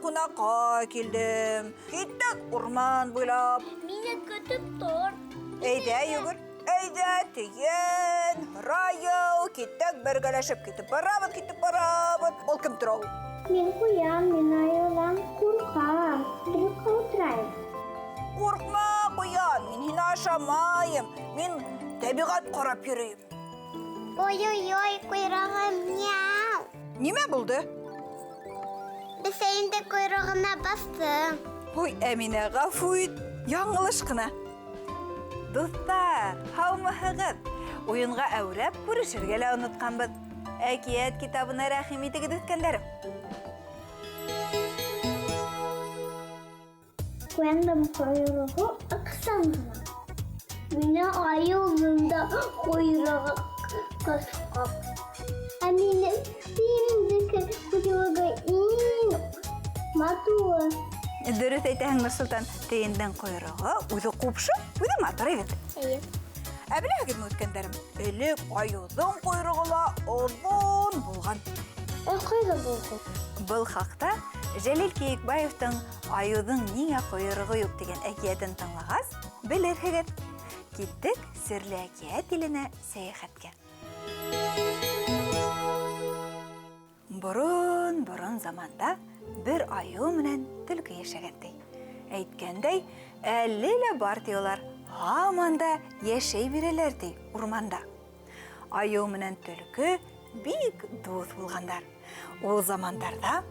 Кунаҡҡа килдем. Киттек урман буйлап. Мине көтөп тор. Әйҙә йүгер. Әйҙә, тейен, Райыл, киттек бергәләшеп китеп барабыҙ, китеп барабыҙ. Ул кем тора ул? Мин ҡуян, мин айыуҙан ҡурҡам, бик ҡалтырайым. Ҡурҡма, ҡуян, мин һине ашамайым. Мин тәбиғәт ҡарап йөрөйөм. Ой-ой-ой, ҡойроғом, мяу. Нимә булды? Бесәйемде ҡойроғона баҫтым. Ой, Әминә, ғәфү ит, яңылыш ҡына. Дуҫтар, һаумыһығыҙ? Уйынға әүрәп күрешергә лә онотҡанбыҙ. Әкиәт китабына рәхим итегеҙ, үҫкәндәрем. Ҡуяндың ҡойроғо ыҡсан ғына. Минең айыуҙың да ҡойроғо ҡыҫҡа. Ә минең тейендеке ҡойроғо иң матур. Дөрөҫ әйтәһең, Нурсолтан, тейендең ҡойроғо үҙе ҡупшы, үҙе матур бит. Эйе. Ә беләһегеҙме, үҫкәндәрем, элек айыуҙың ҡойроғо ла оҙон булған. Ә ҡайҙа булған? Был хаҡта Жәлил Кейекбаевтың Айыуҙың ниңә ҡойроғо юҡ тигән әкиәтен тыңлағас, белерһегеҙ. Киттек серле әкиәт иленә сәйәхәткә. Борон-борон заманда бер айыу менән төлкө йәшәгән ти. Әйткәндәй, әле лә бар ти улар, һаман да йәшәй бирәләр ти урманда. Айыу менән төлкө бик дуҫ булғандар. Ул замандарҙа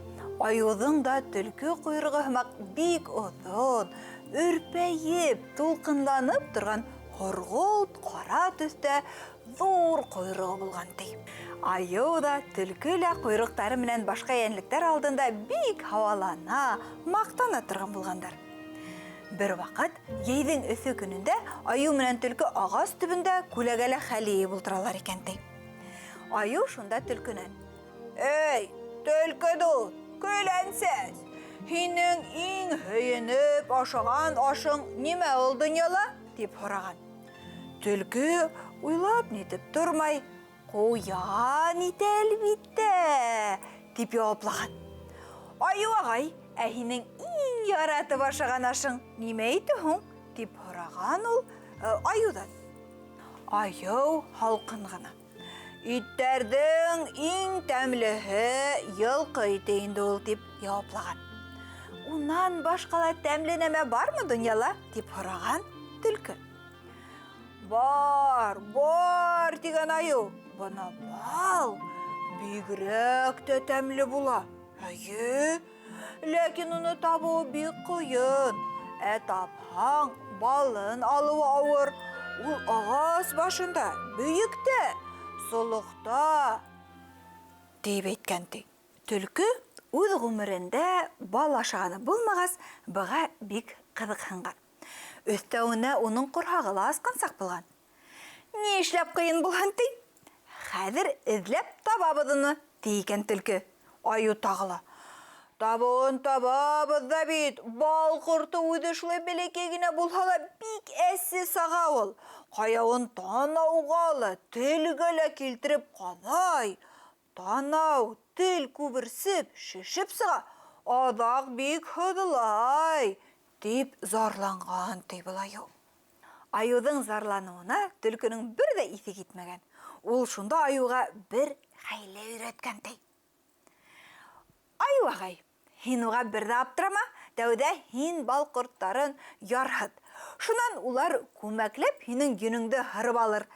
айыуҙың да төлкө ҡойроғо һымаҡ бик оҙон, өрпәйеп, тулҡынланып торған һорғолт ҡара төҫтә ҙур ҡойроғо булған ти. Айыу ҙа, төлкө лә ҡойроҡтары менән башҡа йәнлектәр алдында бик һауалана, маҡтана торған булғандар. Бер ваҡыт йәйҙең эҫе көнөндә айыу менән төлкө ағас төбөндә күләгәлә хәл йыйып ултыралар икән ти. Айыу шунда төлкөнән: "Эй, төлкө дуҫ, көләнсәс, һинең иң һөйөнөп ашаған ашың нимә ул донъяла?" тип һораған. Төлкө уйлап нитеп тормай, "Ҡуян ите, әлбиттә", тип яуаплаған. Айыу ағай, ә һинең иң яратып ашаған ашың нимә ите һуң? Тип һораған ул айыуҙан. Айыу һалҡын ғына: Иттәрҙең иң тәмлеһе йылҡы ите инде ул, тип яуаплаған. Унан башҡа ла тәмле нәмә бармы донъяла? Тип һораған төлкө. Бар, бар, тигән айыу. Бына бал бигерәк тә тәмле була. Эйе, ләкин уны табыуы бик ҡыйын. Ә тапһаң, балын алыуы ауыр. Ул ағас башында, бейектә, солоҡта, тип әйткән ти. Төлкө үҙ ғүмерендә бал ашағаны булмағас, быға бик ҡыҙыҡһынған. Өҫтәүенә уның ҡорһағы ла асҡансаҡ булған. Ни эшләп ҡыйын булһын ти? Хәҙер эҙләп табабыҙ уны, ти икән төлкө. Айыу тағы ла: Табыуын табабыҙ ҙа бит, бал ҡорто үҙе шулай бәләкәй генә булһа ла бик әсе саға ул. Ҡаяуын танауға ла, телгә лә килтереп ҡаҙай. Танау, тел күберсеп, шешеп сыға, аҙаҡ бик һыҙлай, тип зарланған ти был айыу. Айыуҙың зарланыуына төлкөнөң бер ҙә иҫе китмәгән. Ул шунда айыуға бер хәйлә өйрәткән ти. Айыу ағай, һин уға бер ҙә аптырама, тәүҙә һин бал ҡорттарын ярһыт. Шунан улар күмәкләп һинең йөнөңдө һырып алыр.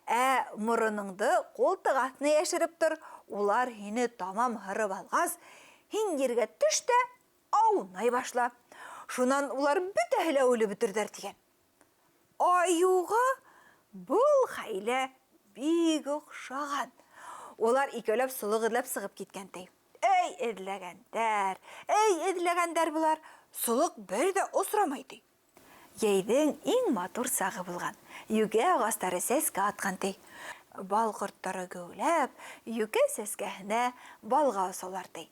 Ә мороноңдо ҡултыҡ аҫтына йәшереп тор, улар һине тамам һырып алғас, һин ергә төш тә аунай башла. Шунан улар бөтәһе лә үлеп бөтөрҙәр, тигән. Айыуға был хәйлә бик оҡшаған. Улар икәүләп солоҡ эҙләп сығып киткән ти. Эй, эҙләгәндәр, эй, эҙләгәндәр былар. Солоҡ бер ҙә осрамай ти. Йәйҙең иң матур сағы булған. Йүкә ағастары сәскә атҡан ти. Бал ҡорттары геүләп, йүкә сәскәһенә балға осалар ти.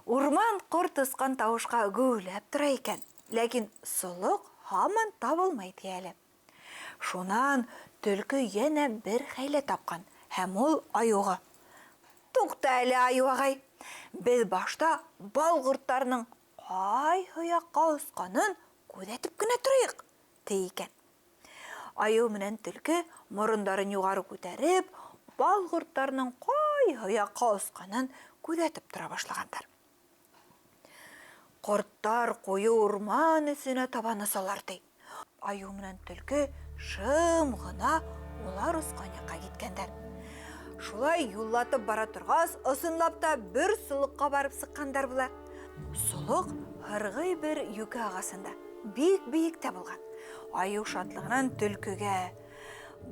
Урман ҡорт осҡан тауышҡа геүләп тора икән. Ләкин солоҡ һаман табылмай ти әле. Шунан төлкө йәнә бер хәйлә тапҡан һәм ул айыуға: Туҡта әле, айыу ағай. Беҙ башта бал ҡорттарының ҡайһы яҡҡа осҡанын күҙәтеп кенә торайыҡ, ти икән. Айыу менән төлкө морондарын юғары күтәреп, бал ҡорттарының ҡайһы яҡҡа осҡанын күҙәтеп тора башлағандар. Ҡорттар ҡуйы урман эсенә табан осалар, ти. Айыу менән төлкө шым ғына улар осҡан яҡҡа киткәндәр. Шулай юллатып бара торғас, ысынлап та бер солоҡҡа барып сыҡҡандар былар. Солоҡ һырғый бер йүкә ағасында, бик бейектә булған. Айыу шатлығынан төлкөгә: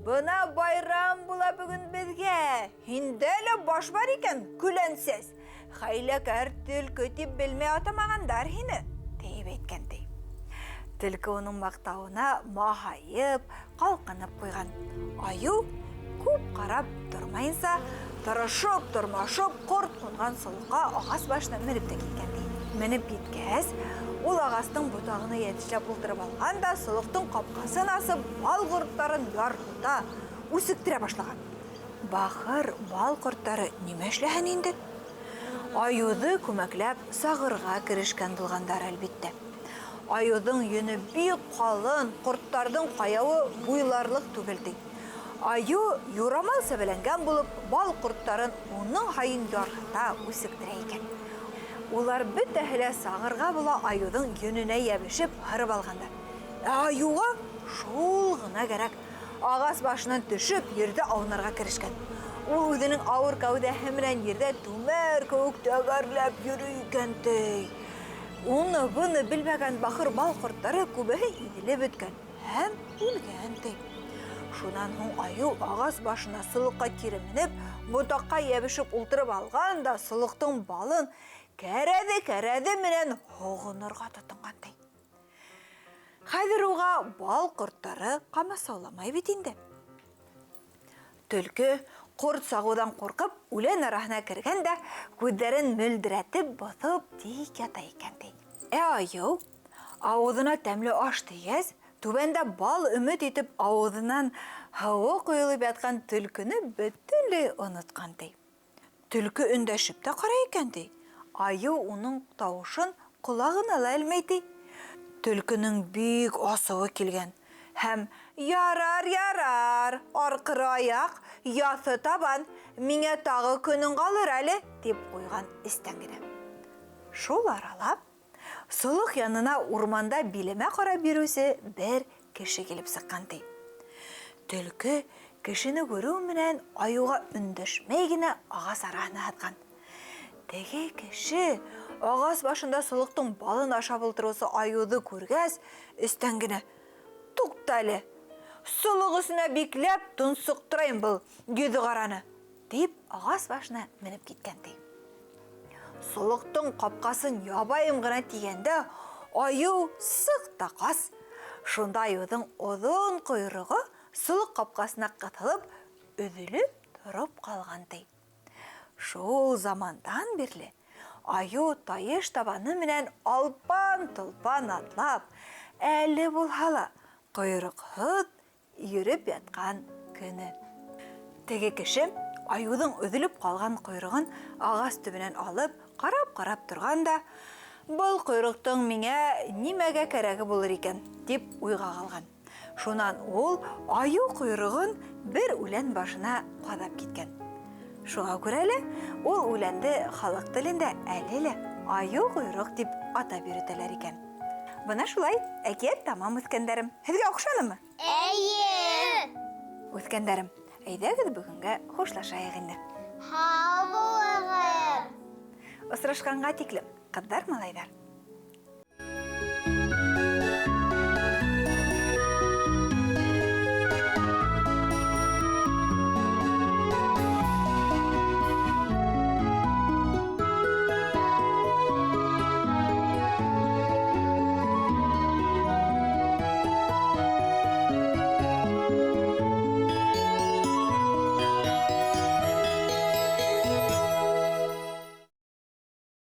"Бына байрам була бөгөн беҙгә. Һиндә лә баш бар икән, көләнсәс. Хәйләкәр төлкө тип белмәй атамағандар һине", тип әйткән ти. Төлкө уның маҡтауына маһайып, ҡалҡынып ҡуйған. Айыу күп ҡарап тормайынса, тырышып, тырмашып, ҡорт ҡунған солоҡҡа ағас башына менеп тә киткән ти. Менеп киткәс, ул ағастың ботағына йәтешләп ултырып алған да, солоҡтоң ҡапҡасын асып, бал ҡорттарын ярһыта, үсектерә башлаған. Бахыр бал ҡорттары нимә эшләһен инде? Айыуҙы күмәкләп сағырға керешкән булғандар, әлбиттә. Айыуҙың йөнө бик ҡалын, ҡорттарҙың ҡаяуы буйларлыҡ түгел, ти. Айыу юрамал сәбәләнгән булып, бал ҡорттарын уның һайын ярһыта, үсектерә икән. Улар бөтәһе лә сағырға була айыуҙың йөнөнә йәбешеп һырып алғандар. Ә айыуға шул ғына кәрәк. Ағас башынан төшөп, ерҙә аунарға керешкән. Ул үҙенең ауыр кәүҙәһе менән ерҙә түмәр кеүек тәгәрләп йөрөй икән, ти. Уны-быны белмәгән бахыр бал ҡорттары күбеһе иҙелеп бөткән һәм үлгән, ти. Шунан һуң айыу ағас башына солоҡҡа кире менеп, ботаҡҡа йәбешеп ултырып алған да солоҡтоң балын кәрәҙе-кәрәҙе менән һоғонорға тотонған, ти. Хәҙер уға бал ҡорттары ҡамасауламай бит инде. Төлкө ҡорт сағыуҙан ҡурҡып, үлән араһына кергән дә күҙҙәрен мөлдөрәтеп боҫоп тик ята икән, ти. Ә айыу ауыҙына тәмле аш тейгәс, түбәндә бал өмөт итеп ауыҙынан һыуы ҡойолоп ятҡан төлкөнө бөтөнләй онотҡан, ти. Төлкө өндәшеп тә ҡарай икән, ти. Айыу уның тауышын ҡолағына ла элмәй, ти. Төлкөнөң бик асыуы килгән һәм: "Ярар, ярар, арҡыры аяҡ, яҫы табан, миңә тағы көнөң ҡалыр әле", тип ҡуйған эстән генә. Шул арала солоҡ янына урманда биләмә ҡарап йөрөүсе бер кеше килеп сыҡҡан, ти. Төлкө кешене күреү менән айыуға өндәшмәй генә ағас араһына һыҙған. Теге кеше ағас башында солоҡтоң балын ашап ултырыусы айыуҙы күргәс, эстән генә: "Туҡта әле, солоҡ эсенә бикләп тонсоҡторайым был йөҙө ҡараны", тип ағас башына менеп киткән, ти. Солоҡтоң ҡапҡасын ябайым ғына тигәндә, айыу сыҡ та ҡас. Шунда айыуҙың оҙон ҡойроғо солоҡ ҡапҡасына ҡыҫылып, өҙөлөп тороп ҡалған, ти. Шул замандан бирле айыу тайыш табаны менән алпан-толпан атлап, әле булһа ла ҡойроҡһоҙ йөрөп ятҡан көнө. Теге кеше айыуҙың өҙөлөп ҡалған ҡойроғон ағас төбөнән алып, ҡарап-ҡарап торған да, был ҡойроҡтоң миңә нимәгә кәрәге булыр икән, тип уйға ҡалған. Шунан ул айыу ҡойроғон бер үлән башына ҡаҙап киткән. Шуға күрә лә ул үләнде халыҡ телендә әле лә айыу ҡойроҡ тип атап йөрөтәләр икән. Бына шулай, әкиәт тамам, үҫкәндәрем. Һеҙгә оҡшанымы? Эйе! Үҫкәндәрем, әйҙәгеҙ бөгөнгә хушлашайыҡ инде. Һау булығыҙ! Осрашҡанға тиклем, ҡыҙҙар, малайҙар.